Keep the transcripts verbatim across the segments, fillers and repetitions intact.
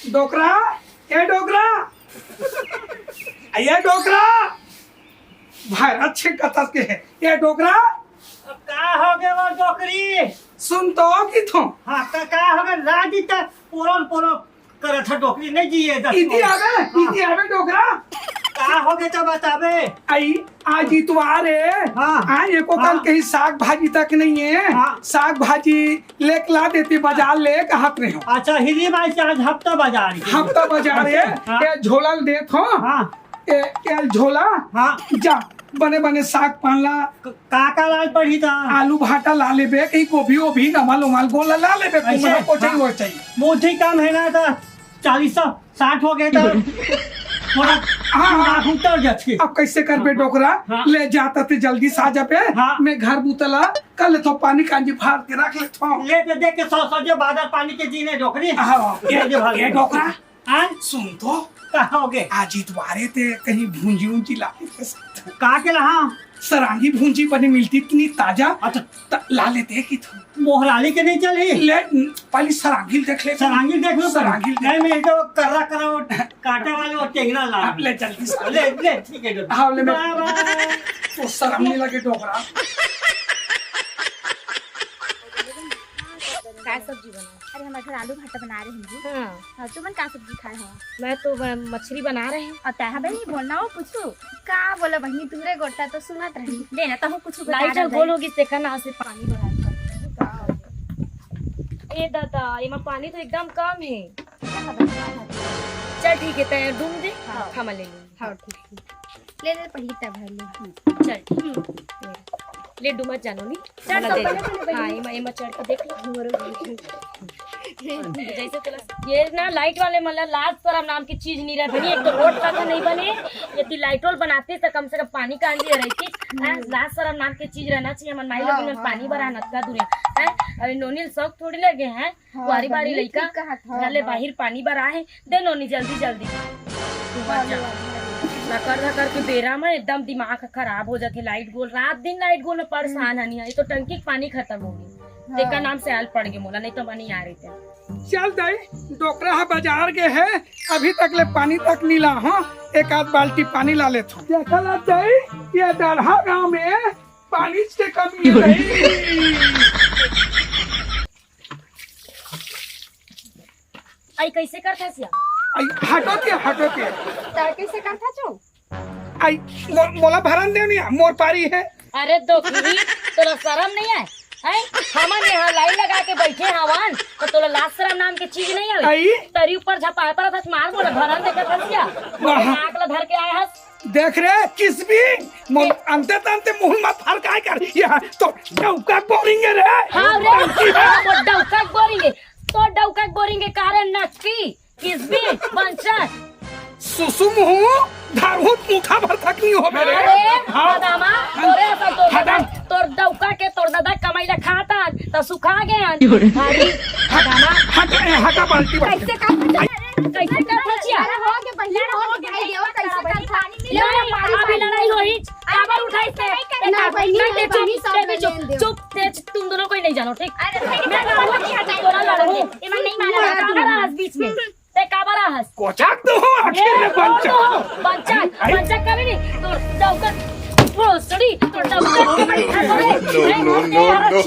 डोकरा, ए डोकरा, ए डोकरा, भैरा छे कतस के हे, ए डोकरा। का होगे वो डोकरी? सुन तो की थो। हाँ, का, का होगे? राजी तक पोरोल पोरोल करत हे डोकरी, नहीं जी, ये दस इति आवे, हाँ। इति आवे डोकरा। का होगे तो बताबे। आई, आज इतवार हे। हाँ। आज एको कन हाँ। कहीं साग भाजी तक नहीं हे। हाँ। साग भाजी लेके ला देते, बाजार ले कहत रहे हो। अच्छा, हिरी माई से आज हफ्ता बाजार हे। हफ्ता बाजार हे। हाँ। ए झोला ल देत हो। हाँ। ए, ए झोला। हाँ। जा, बने बने साग पान ला। क-, का का लाल पड़ी था? आलू भाटा ला लेबे, कहीं गोभी ओभी, नमल उमल, गोला ला लेबे, ऐसे? कुमड़ा कोचई हाँ। वोचई। मुझे काम है ना था, चालीस सौ साठ हो गए तो थोड़ा हाँ, हाँ। नाक उतर जाती है। अब कैसे करबे डोकरा? हाँ। ले जाता ते जल्दी से आ जाबे। हाँ। मैं घर बुतला कर लेता हूँ, पानी कांजी फाड़ के रख लेता हूँ। ले तो देख के सौ सौ जो बादल पानी के जीने डोकरी। हाँ, ये, ये भाई। ये डोकरा। हाँ? सुन तो। का होगे? आज इतवारे ते कहीं भूंजी उंजी ला लेते। का के ला? हाँ। सरांगी भूंजी बने मिलती इतनी ताजा। अच्छा। त-, ला लेते कि तू। मोहराली के नहीं चली? ले, पहले सरांगी देख ले। सरांगी देख लो। सरांगी देख। नहीं, मैं तो कर्रा कर्रा वो काटे वाले वो टेंगना ला। अब ले जल्दी से। ले, ले, ठीक है, जल्दी। हाँ, ले मैं बाय, बाय। तो शर्म नहीं लगे डोकरा। का सब्जी बना? अरे, हमारे घर आलू भाटा बना रहे हैं जी। हाँ। हाँ, तुमन का सब्जी खाए हो? मैं तो ब-, मछली बना रहे हैं। और तैं हा बहिनी बोलना हो कुछ? का बोला बहिनी, दूरे गोटा तो सुनत रही। दे ना, तहूँ कुछ बता लाइट दे। गोल होगी, तेकर नाम से पानी भरा है। ए दादा, एमा पानी तो एकदम कम है। चल ठीक है, तैं डूम दे, हाँ। हम ले लेंगे। हाँ, ठीक, ठीक। ले ले, पहली तैं भर ले। चल, ठीक। ले डूमत जानो नी। चढ़ वाला तो दे पहले, दे। पहले, पहले। हाँ, एमा, एमा चढ़ के देख ले। जैसे तोला ये ना लाइट वाले मन ला लाज शरम नाम की चीज नहीं रहे बनी। एक तो रोड तक नहीं बने, यदि लाइट वाल बनाते तो कम से कम पानी कांजी रहती। हाँ, लाज शरम नाम की चीज रहना चाहिए। हमर माई लोग हाँ, में हाँ, पानी हाँ। भरा नतका दूर है। हैं? अरे नोनी ल शौक थोड़ी लगे हैं। हाँ, कुआरी बारी बहिनी लइका, ठीक कहत हव, घर ले हाँ। बाहिर पानी बर आए हे, दे नोनी जल्दी जल्दी। धुआं जा। धकर धकर के बेरा में एकदम दिमाग खराब हो जाथे, लाइट गोल, रात दिन लाइट गोल में परेशान हनी है, ये तो टंकी के पानी खतम हो गे, हाँ। तेकर नाम से आल पड़ गे मोला, नहीं तो मनी आ रही थे। चल दाई, डोकरा ह बाजार गे हे, अभी तक ले पानी तक नी ला, हाँ, एक आध बाल्टी पानी ला लेथों। देखा ला दाई, ये दरहा गांव में पानी के कमी नहीं। आई कैसे करथस या? आई हटो के, हटो के। तैं कैसे करथस चो? आई मो-, मोला भरन देव नहीं, मोर पारी है। अरे दोखरी, तोला शरम नहीं आय? हैं? हमन यहाँ लाइन लगा के बैठे हवन, तो तोला लाज शरम नाम के चीज नहीं आवे? आई? तरी ऊपर झपाए पर हस, मार मोला भरन दे के फंसिया। वाह। नाक ला धर के आए हस। देख रे, किसबी, मोर अंते तंते मुंह मत फरकाय कर। ये तो डौका बोरिंग रे। हाँ रे, वो डौका बोरिंग। तो डौका बोरिंग के कारण नक्की, किसबी, बंचर। सुसु मुंह, धारू मुठा भर तक नहीं हो मेरे। अरे, हाँ। हदामा, तोरे असल तोर हदाम। तोर डौका के तोर दादा कमाई ला खाता, त सुखा गए हन। अरे, हदामा। हट, ए, हटा बाल्टी बाल्टी। कैसे काम कैसे कर फंसिया? अरे हो के बहिनी, हो के बहिनी, देवर कैसे कर पानी मिले? नहीं, अभी लड़ाई होही। काबर उठाई से? नहीं, बहिनी, नहीं, नहीं, चुप, बहिनी, सब चुप, लेन देन। चुप, ते, तुम दोनों कोई नहीं जानो, ठीक? अरे, नहीं, मैं नहीं, लड़ूंगी, नहीं, तोरा नहीं, लड़ूंगी। नहीं, नहीं, नहीं, नहीं, आज बीच में। ते काबर आहस? कोचक तो हो, आखिर में बंचक। बंचक, बंचक कभी नहीं। तो डौकर, भोसड़ी, तो डौकर। No, no, no, no।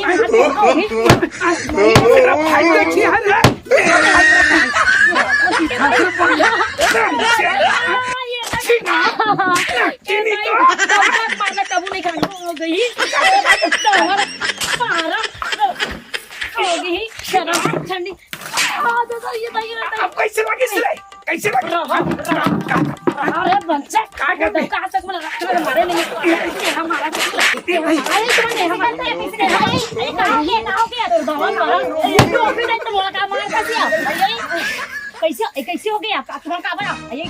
मेरा भाई देखिए, अरे। ये तो डौकर मारना कबू नहीं खाना हो गई। डौकर मारना। हो गई, शराब ठंडी। आ, दादा, ये दाई रहता है। अब कैसे लगे सिलाई? कैसे लगे? रहो, रहो। अरे, बच्चा, का करते? तो कहाँ तक मला रखते हैं? मारे नहीं। ये हमारा, ये हमारा, ये हमारा, ये हमारा, ये हमारा। अरे, कहाँ गया, कहाँ गया? तो बाबा, बाबा, ये तो अपने टाइम तो बोला, कहाँ मार का दिया? कैसे, कैसे हो गया? तुम्हारा कहाँ बना? ये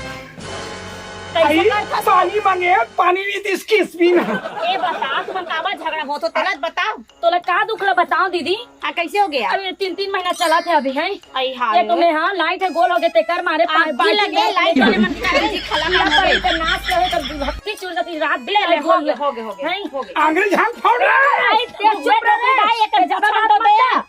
कैसे आई, करता? पानी मांगे, पानी नहीं, तो इसकी स्पिन। ये बता, तुम्हारा कहाँ झगड़ा हो तो तुरंत बताओ। तोला का दुख ला बताओ दीदी? आ, कैसे हो गया? अरे तीन, तीन महीना चलत हे अभी, हैं? आई हाय। ये तो मैं, हाँ, लाइट हे गोल हो गए, तेकर मारे आग भी लगे, लाइट वाले मन के कारण जी खला ना पड़े। तो नाच रहे, तो भक्ति चुर जाती, रात भी ले, लाइट हो गोल गए, हो गए, हो गए, हैं? हो गए। अंग्रेज हम फोड़ रहे हैं। आई, ते चुप रहे। भाई, एक जब बात मत कर।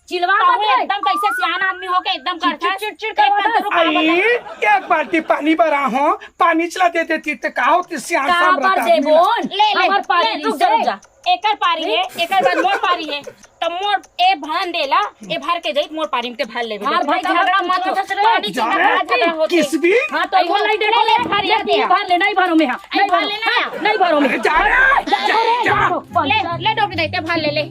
चिल्ला मत रे। एकदम कैसे सियान आदमी होके एकदम चिड़चिड़, करथस। चिड़चिड़ एक करवा कर दस। रुक, आई, बताई। एक बाल्टी पानी भरा हो, पानी चला दे देती त का होती, सियान कहाँ सामरथ पर आदमी देबो? ला। ले, ले, हमार पारी ले, रुक जा, से। रुक जा। एकर पारी है, एकर बाद मोर पारी है। त मोर ए भान देला, ए भर के जाई, मोर पारी में ते भर लेबे। हार भाई, झगड़ा मत हो। झगड़ा मत हो। पानी जाने झगड़ा, झगड़ा होते। किस भी? हाँ, तो आई वो नहीं ले, देखो ले, ले, भर ले, ले, दे। भर ले, नहीं भरो में, हाँ। आई नहीं भर भरो, लेना हाँ, है। नहीं भरो में। अरे जा रे, जा, जा, जा। जा। ले, ले डोकरी दाई, ते भर ले, ले।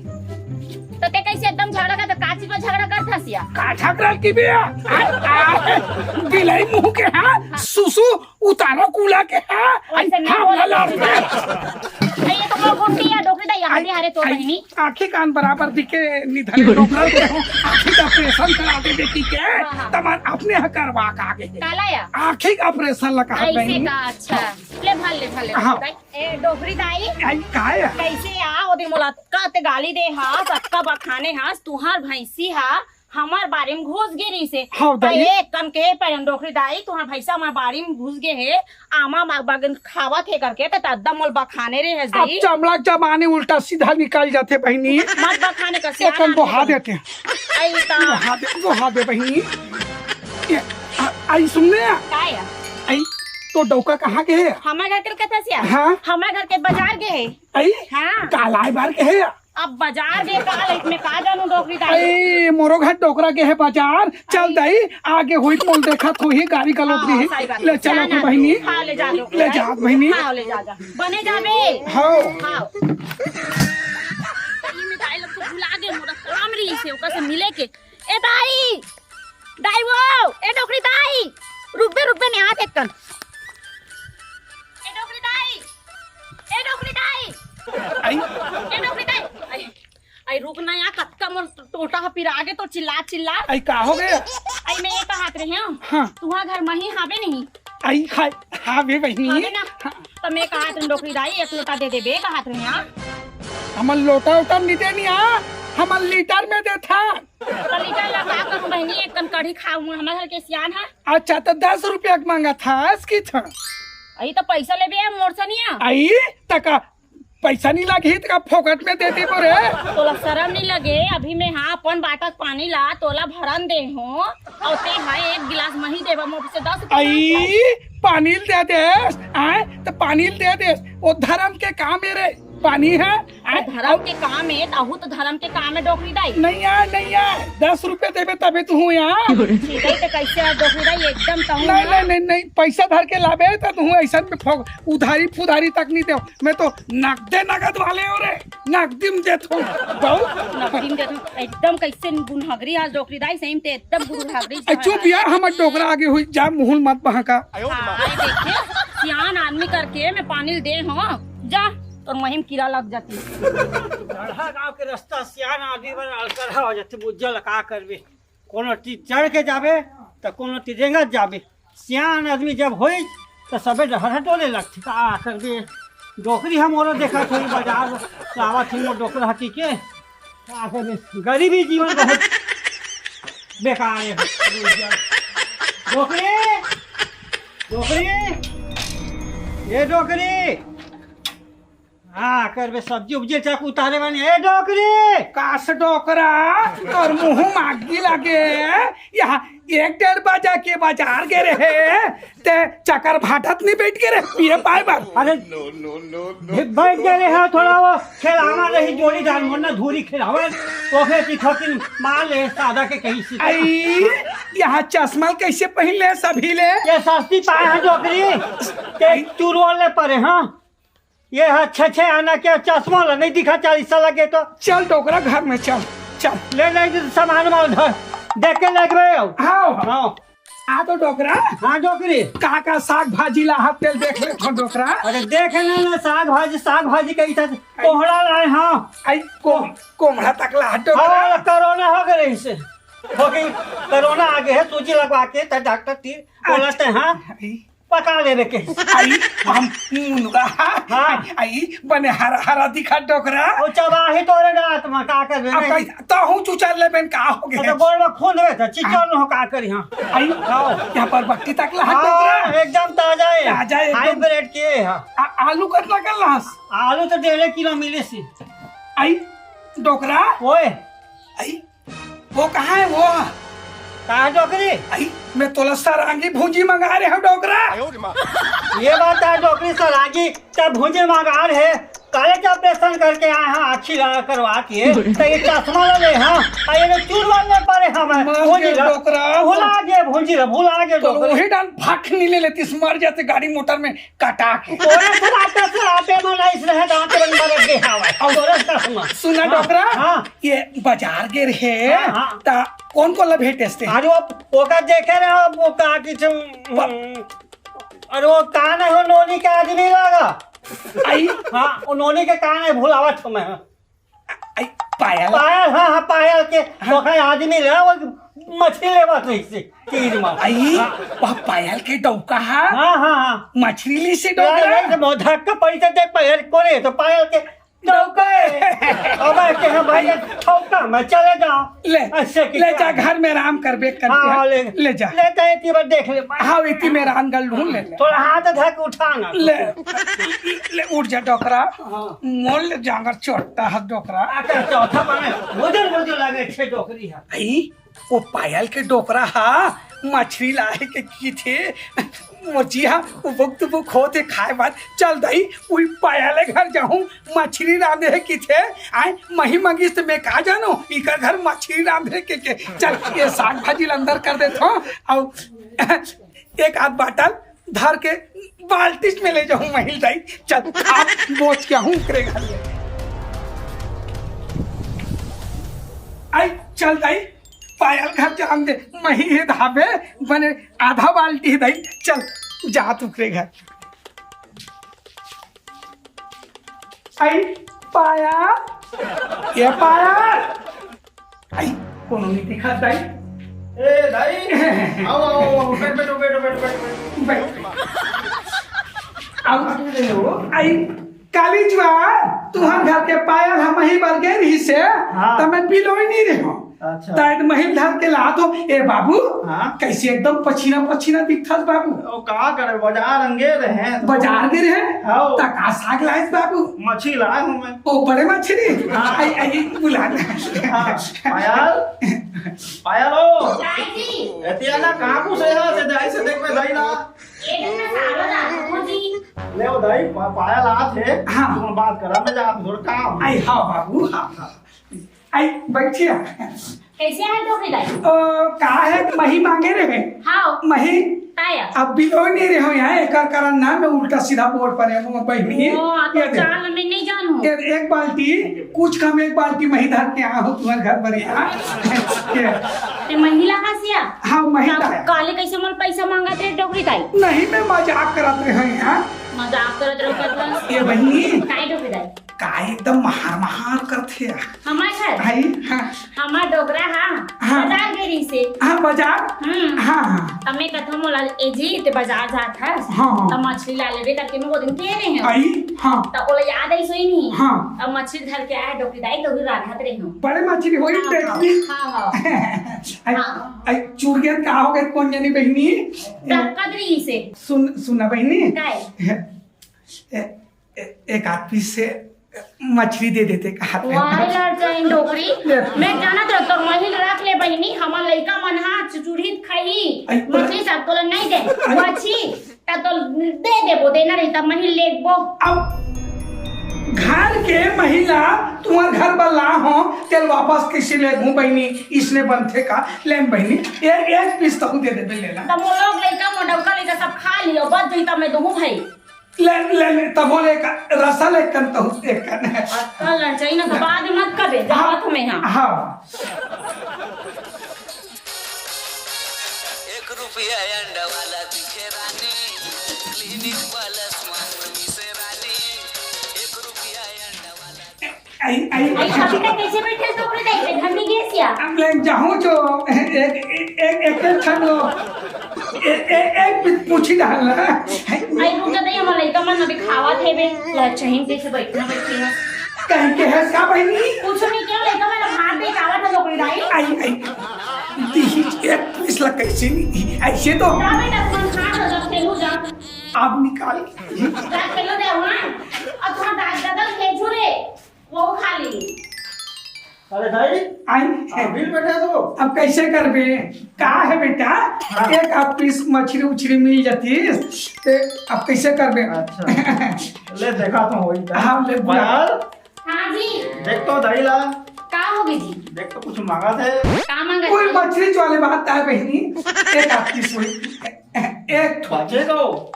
तो ते कैसे एकदम झगड़ा कर, तो का चीज में झगड़ा कर धसिया? का झगड़ा की बे? आ, आ, बिलाई मुंह के, हाँ? सुसु उतारो कूला के, हाँ? वैसे नहीं हम बोले। लड़ रहे। अरे ये तो मोर गुंडी है, डोकरी दाई, यहाँ आई, दे, अरे तो आई, बहिनी। आँखी कान बराबर दिखे, निधन डोकरा के हो। आँखी का ऑपरेशन करा दे बेटी के, हाँ, हाँ। तमार अपने ह करवा का आगे। काला या? आँखी का ऑपरेशन लगा ऐसे बहिनी। का, अच्छा। ले भर ले, भर ले, हाँ। डोकरी दाई। ए, डोकरी दाई। आई, का है? कैसे आ, ओ दिन मोला का ते गाली दे हास, अतका बखाने हास, तुहार भैंसी हा, हमार बारी में घुस गे रहिसे। हाँ, त दाई। एक कन के पैरन डोकरी दाई, तुहार भैंसा हमार बारी में घुस गे हे, आमा मा-, बगन खावत हे करके, त तद्दा मोल बखाने रहे हस अब दाई। चमड़ा जमाने उल्टा सीधा निकल जाते बहिनी। मत बखाने का सियान एकदम आदमी बोहा है। देते। आई ता। बोहा दे, बोहा दे बहिनी। ये, आ, आई सुन ले। का या? आई, तो डौका कहाँ के है? हमार घर के कथा सिया। हाँ। हमार घर के बाजार के है। आई? हाँ। काला बार के है? अब बाजार दे का लाइट में का जानू डोकरी दाई। अरे, मोरो घर डोकरा के है बाजार। चल दाई, आगे होई मोल देखत होही, गाड़ी गलत हाँ, नहीं। सही बात। ले चलो जाना। बहिनी। हाँ, ले जा डोकरी ले दाई। जा बहिनी। हाँ, ले जा, जा। बने जाबे। हाँ। हाँ। ये में दाई लोग तो भुला गए, मोरा काम रही से, ओकर से मिले के। ए दाई, दाई वो, ए डोकरी दाई, रुकबे, रुकबे, ने हाथ एक कन। ए डोकरी दाई, ए डोकरी दाई, आई। ए डोकरी दाई, आई, आई रुक ना या, कतका मोर टोटा ह पिरा गे तो चिल्ला चिल्ला। आई का हो गया? आई मैं ये कहत रहे हूँ, हाँ। तुहा घर मही हाबे नहीं? आई हाय, हाबे बहिनी। हाबे ना? हाँ। तो मैं कहत रहे डोकरी दाई, एक लोटा दे देबे कहत रहे हाँ। हमन लोटा उटा नहीं देनी हाँ, हमन लीटर में देथा। तो लीटर ला का करूँ बहिनी, एक कन कढ़ी खाऊँ, हमारे घर के सियान है। अच्छा, तो दस रुपया के मांगा था, आज की था? अई तो पैसा लेबे है मोर सनिया। आई, तका पैसा नहीं लगी, तका फोकट में दे देबो रे। तोला शरम नहीं लगे? अभी मैं हाँ अपन बाटक पानी ला तोला भरन दे हो, और ते हाँ एक गिलास मही देबा मोर से दस रुपया। आई, पानी ल दे देस, आए, तो पानी ल दे देस, वो धर्म के काम है रे, पानी है। आ, धरम के काम हे, तहू तो धरम के काम हे, डोकरी दाई। नहीं आय, नहीं आय, दस रुपया देबे तबे तो हूँ यहाँ। ठीक है, तो कैसे आ, डोकरी दाई, एकदम तहूँ नहीं, ना। नहीं, नहीं, नहीं, पैसा धर के लाबे तो तहूँ ऐसा में फोक, उधारी फुधारी तक नहीं देव। मैं तो नगदे नगद वाले हो रे, नगदी में देत हूँ। बहुत नगदी में देत हूँ, एकदम कैसे गुनहगरी आज डोकरी दाई, सही में ते एकदम गुनहगरी ए, चुप यार, हमर डोकरा आगे हुई, जा मुहुल मत बहका। हाँ, आए देखे, सियान आदमी करके मैं पानी दे हूँ, जा। तोर मही म कीरा लग जाती। चढ़ा गांव के रास्ता सियान आदमी बर अलकरहा हो जाथे, बुझल का करबे। कोनो ती चढ़ के जाबे, त कोनो ती रेंगत जाबे। सियान आदमी जब होई, त सबे डहर ह डोले लगथे। का करबे? डोकरी ह मोरो देखत होई, बाजार लावत ही मोर डोकरा हटी के। का करबे? गरीबी जीवन बहुत बेकार है। डोकरी, डोकरी, ए डोकरी। हाँ, करबे सब्जी उब्जी चक उतारे बने। ए डोकरी! कास डोकरा, तोर मुंह मागी लगे। यहाँ एक डेढ़ बजा के बाजार गे रहे, ते चकर भाटत नहीं बैठ के रहे, पिए पाए बर। अरे, बे-, बैठ गे रहे, थोड़ा वो खेलावा रही, जोड़ीदार मन ना धूरी खेलावा, तो फिर की थोकिन मार ले, सादा के कहीं से। आई, यहाँ चश्मा कैसे पहन ले सभी ले? ये सस्ती पाए हैं डोकरी, ते चुरवल ले परे, हाँ। ये ह छे छे आना के चश्मा ला नहीं दिखा चालीस साल लगे तो। चल डोकरा घर में चल, चल। ले ले सामान वामान धर, देख के लेके आओ। हाँ। हाँ। आ तो डोकरा। हाँ डोकरी। का का साग भाजी ला हाथ तेल देख ले तो डोकरा। अरे देख ना ना साग भाजी, साग भाजी कही था कोहड़ा लाए हाँ। आई को, कोहड़ा तक ला हाथ डोकरा। हाँ, कोरोना हो गए इसे। हो गई, कोरोना आ गए है, सूजी लगवा के त डॉक्टर तीर बोलते हाँ। आई। पका लेबे के। आई, हम मुनगा। हाँ। आई, बने हरा, हरा दिखा डोकरा। ओ चबाही तोरे दांत में, का करबे अब नहीं? कहीं, तहूँ चुचर लेबे न, का हो गए? अच्छा, गोड़ में खून होवे त चिचर न हो, का करी, हाँ। आई, हाँ। यहाँ पर बट्टी तक ला हाँ, डोकरा। एकदम ताजा है। ताजा है, एकदम। हाइब्रिड के है। आ-, आलू कितना कर लास? आलू तो डेढ़ किलो मिले सी। आई, डोकरा। ओए। आई, वो कहाँ है वो? कहाँ डोकरी? आई, मैं तोला सरांगी भूंजी मंगा रहे हूँ डोकरा। ये बात है डोकरी सरांगी, तैं भूंजी मंगा रहे, काले के ऑपरेशन करके आए हैं आँखी ला करवा के, तो ये चश्मा ला ले, हाँ, आ ये चूर वाले पड़े हम हैं। मान भूंजी गए ला, डोकरा। भुला गए भूंजी ला, भुला गए तो डोकरी। वही डाल भाग नहीं ले लेती, मर जाते गाड़ी मोटर में कटा के। तोरे सुनाते सुनाते मन ऐस रहे, दांत रंग बरस गए हवे। और तोरे सुना। सुना हाँ, डोकरा, हाँ। ये बाजार गे रहे, हाँ, हाँ। ता कौन कौन ला भेटेस ते? अरे वो, ओकर देखे रहे, वो का कि तुम, हम्म, अरे वो का नहीं हो, नोनी के आदमी लगा। आई? हाँ, वो नोनी के का नहीं भुलावत हूँ मैं। आई, पायल? पायल, हाँ, हाँ, पायल के, हाँ। ओकर आदमी रहे, वो मछली लेवत रही से, तीर में। आई, हाँ। वह पायल के डौका हा? हाँ, हाँ, हाँ। मछली ली से डौका? यार, ये तो बहुत धक्का पड़ी तो देख, पायल को रे, तो पायल के डौका है। अब आते हैं भाई, ये ठौका में चले जाओ। ले, ऐसे की ले क्या जा, है? घर में आराम कर, बेक करके हाँ, हाँ, ले, ले जा। ले तो एक बार देख ले। हाँ, इतनी में रान गल ढूंढ ले, ले। थोड़ा हाथ धक उठा ना। ले, ले, उठ जा डोकरा। हाँ। मोल जांगर चोट्टा हाथ डोकरा। अच्छा, चौथा पाने मुझे, मुझे लगे छे डोकरी है। आई, वो पायल के डोकरा हा, मछली लाए के की थे, मोर जी हा, वो वक्त वो खो थे खाए बाद, चल दई, उई पायल के घर जाहूँ, मछली रांधे की थे, आए, मही मंगिस तो मैं का जानो, इकर घर मछली रांधे के, के, चल, ये साग भाजी ल अंदर कर देत हो, अउ एक आध बाटल धर के बाल्टी में ले जाहूँ महिल दाई। चल, आप बोच के आहूँ ओकरे घर ले। आई, चल दाई, पायल घर जान दे, मही हे धाबे, बने आधा बाल्टी दाई, चल, जा तू ओकरे घर। आई, पायल, ये पायल। आई, कोनो नहीं दिखा दाई। ए, दाई, आओ, आओ, आओ, बैठ, बैठो, बैठो, बैठो, बैठो, बैठो। बैठ। आओ, आओ, आई, काली जुआर, तुहर घर के पायल हम ही बर गए रही से, हाँ। त मैं पिलोई नहीं रहे हूँ। अच्छा। त महिल धर के ला तो, ए बाबू, हाँ? कैसे एकदम पछीना पछीना दिखत बाबू? ओ, का करे, बाजार अंगे रहे हैं। बाजार गे रहे? हाँ। त का साग लाए बाबू? मछली लाए हूँ मैं। ओ, बड़े मछली? हाँ। आई, आई, बुला ले। हाँ, पायल, पायल ओ। दाई जी। एतिया ना कहाँ घुसे है, से दाई से देख में दाई ना। ये दिन में सालो ला दो जी। ले ओ दाई, पा-, पायल आत है। हाँ। तुम बात करा, मैं जा, थोड़ा काम। आई, हाँ बाबू, हाँ, हाँ। आई, बैठिया। कैसे है डोकरी दाई? ओ, का है, मही मांगे रहे? हाँ। मही? ताया। अब बिलोई नहीं रहे हो यहाँ, एकर कारण ना मैं उल्टा सीधा बोल पड़े हूँ, बहिनी। ओ, आ तो ये दे। चाल मैं नहीं जानू। ये एक बाल्टी, कुछ कम एक बाल्टी मही धर के आ हो तुम्हारे घर पर यहाँ। ये। ते महिला हंसिया? हाँ, महिला तब है। काले कैसे मोल पैसा मांगत रहे डोकरी दाई? नहीं, मैं मजाक करत रहे हूँ यहाँ। मजाक करत रहो कतवा? ये बहिनी। काहे डोकरी दाई? का एकदम महार महार करथे यार। हमार घर? भाई, हाँ। हमार डोकरा हा, हाँ। बाजार गे रहिसे। हाँ, बाजार? हम्म। हाँ, हाँ। त मैं कथों मोला ए जी, ते बाजार जात हस, हाँ, हाँ। त मछली ला लेबे करके मैं वो दिन कहे रहे हूँ। आई, हाँ। त ओला याद आई सोई नहीं। हाँ। अब मछली धर के आया डोकरी दाई, तो भी रांधत रहे हूँ। बड़े मछली होई, हाँ, हाँ, टेटली। हाँ, हाँ। आई, हाँ। आई, चूर गया, का हो गया, कौन जानी बहिनी? डक्कत रहिसे। सुन, सुना बहिनी। काय? ए, ए, एक आध पीस से मछली दे देते, कहा थे। वाह यार, जय डोकरी। ले। मैं जानत रहो, तोर महिल रख ले बहिनी, हमर लइका मन हा चुचुरहित खाही। आई, मछली सब तोला नहीं दे। आई। मछली, त तो दे देबो, देना रही, तब महिल लेबो। अब घर के महिला तुम्हार घर बर ला हो, तेल वापस कैसे लेबो बहिनी, इसने बनथे का, ले बहिनी, ए-, एक पीस तहू दे देबे, ले ला। तब वो लोग लइका, मोडौका लइका सब खा लियो, बच जही, तब मैं दूहूँ भाई। ले, ले, ले, तभो ले का, रसा ले कन तहु एक कन। अक्कल लड़ जाई ना, तो बाद में मत कबे, हाँ, जावत हमें, हाँ। हाँ। एक रुपया अंडा वाला दिखे रानी, क्लिनिक प्लस मांगनी से रानी, एक रुपया अंडा वाला। आई, आई। आई, अभी तक कैसे बैठे तो अपने दाई पे घर में गैस या? अब ले जाहूँ जो एक, एक, एक, एक ठन लो। ए, ए, ए, पी-, पूछी डाल ना। आई, रुक जा, नहीं, हमारा लड़का मन अभी खावा थे बे। ला, चहिन कैसे बैठना बैठे हैं। कहीं के है का बहिनी? कुछ नहीं, क्यों लड़का मन भात दे, खावा था लोकड़ी दाई। आई, आई। दी, एक पीस ला कैसे नहीं दी? ऐसे तो ना बेटा, तुम खा लो, जब खेलू जा। आप निकाल। जा खेलो दे वहाँ। अब थोड़ा दाग ददल खेजू रे, वो खा ली। अरे दाई, आई। अभी बैठे तो। अब कैसे करबे? का है बेटा, हाँ। एक आध पीस मछली उछली मिल जाती, ते अब कैसे करबे? अच्छा, ले देखा तो होई था। हाँ, ले बुला। यार, हाँ जी। देख तो दाई ला। का हो गई जी? देख तो कुछ मांगा थे। का मांगा कोई थे? मछली वाले बात है बहनी, एक आध पीस हुई। एक ठो। बचे तो।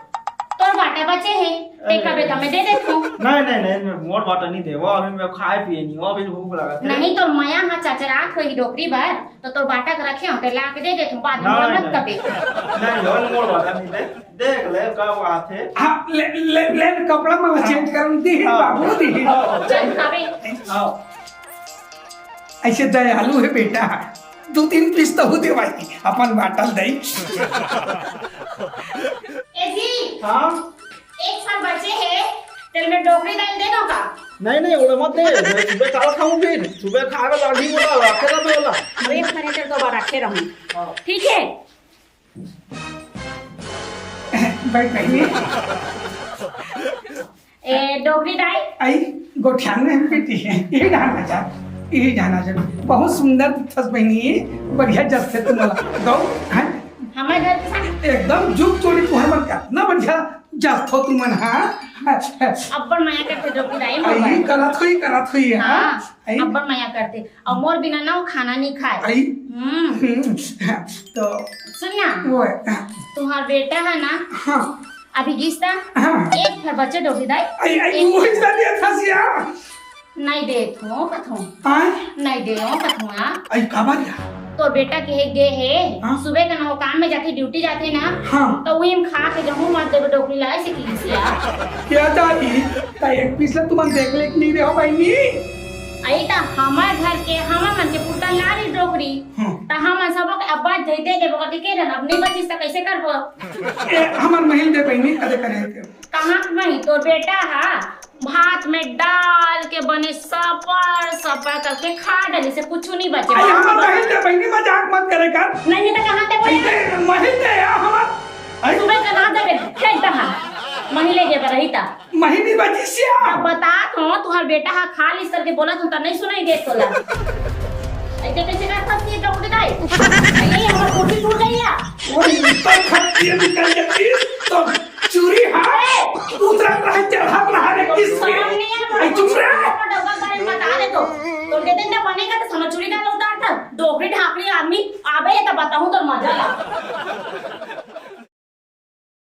तोर बाटा बचे है, ते अरे। कबे तो मैं दे देत हूँ। नहीं, नहीं, नहीं, मैं मोर बाटा नहीं देवा, अभी मैं खाए पिए नहीं हूँ, अभी भूख लगा है। नहीं, तोर मया हाँ चचरात होई डोकरी बर, तो तोर बाटा के रखे हो, ते ला के दे देत हूँ, बाद में नहीं, मत नहीं। कबे। नहीं, हो मोर बाटा नहीं दे, देख ले, का बात है। हाँ, ले, ले, ले, कपड़ा में हाँ। चेंज करन दी, हाँ। बाबू दी। हाँ। चल, खाबे। हाँ। ऐसे दयालु है बेटा, दू तीन पीस तो होते भाई, अपन बाटल दई। ए जी, हाँ? एक फल बचे है, तेल में डोकरी दाई दे दो का? नहीं, नहीं, ओला मत दे, मैं सुबह चावल खाऊं फिर, सुबह खा के लाठी बोला, रखे ना बोला। अरे, एक फल तेल दोबारा रखे रहूं। हाँ। ठीक है? बैठ बहिनी। ए, डोकरी दाई। आई, गोठियान में हम बेटी है। यही जाना जा, यही जाना जा। बहुत सुंदर दिखत बहिनी, बढ़िया जस से तुम गौ, हैं? हमारे घर के साथ एकदम जुग जोड़ी तुम्हारे मन का, इतना बढ़िया जस हो तुम मन, हाँ? अब्बड़ मया करते डोकरी दाई, आई, मोबाइल। करत हुई, करत हुई, हाँ? हाँ, आई। अब्बड़ मया करते। और मोर बिना ना वो खाना नहीं खाए। आई। हम्म। हम्म, तो सुन ना, वो है, हाँ। तुम्हार बेटा है ना, हाँ। अभी गिस्ता हाँ। एक भर बचे डोकरी दाई। आई, आई, एक वो हिस्सा दिया था सिया। नहीं दे थो कथो। आय? नहीं दे हो कथो, हाँ। आई, काबर या? तो बेटा के गे है, हाँ। सुबह का ना वो काम में जाते, ड्यूटी जाते ना, हाँ। तो वही में खा के जहूँ मत देवे डोकरी ला, ऐसे की सिया। क्या जाती? ता एक पीस ला तुमन देख ले कि नहीं रहो बहिनी? आई ता हमर घर के, हमर मन के पुरता लारी डोकरी। हाँ। ता हमन सबो के अब बात देते देबो करके के रहन, अब नहीं बचिस ता कैसे करबो? ए, हमर महिल दे बहिनी, कदे करे के। कहाँ के वही? तोर बेटा हा भात में डाल के बने सपर सपर करके खा डाली से कुछ नहीं बचे। अरे हमर महिल दे बहिनी, मजाक मत करे कर। नहीं तो कहाँ ते बोले? अरे महिल दे या हमर। अरे सुबह का ना देवे, खेल तहा। महिले के बरही ता। महिनी बचिसिया। अब बता तो, तुहार बेटा हा खा लिस करके बोला, तुम तो नहीं सुनाई दे तोला। ऐसे कैसे कर सकती है डोकरी दाई? ये हमारी कुर्सी टूट गई है। वो ऊपर खत्ती निकल जाती तो चूरी हा। ए! उतरा रहा, चढ़ा रहा रे किसके? शर्म नहीं है, आई चुप रहा। डोकरी दाई बता दे तो। तो कहते ना बनेगा तो समझ चूड़ी का उतार था। डोकरी ढाकरी आदमी आबे ये तो बताऊं तो मजा ला।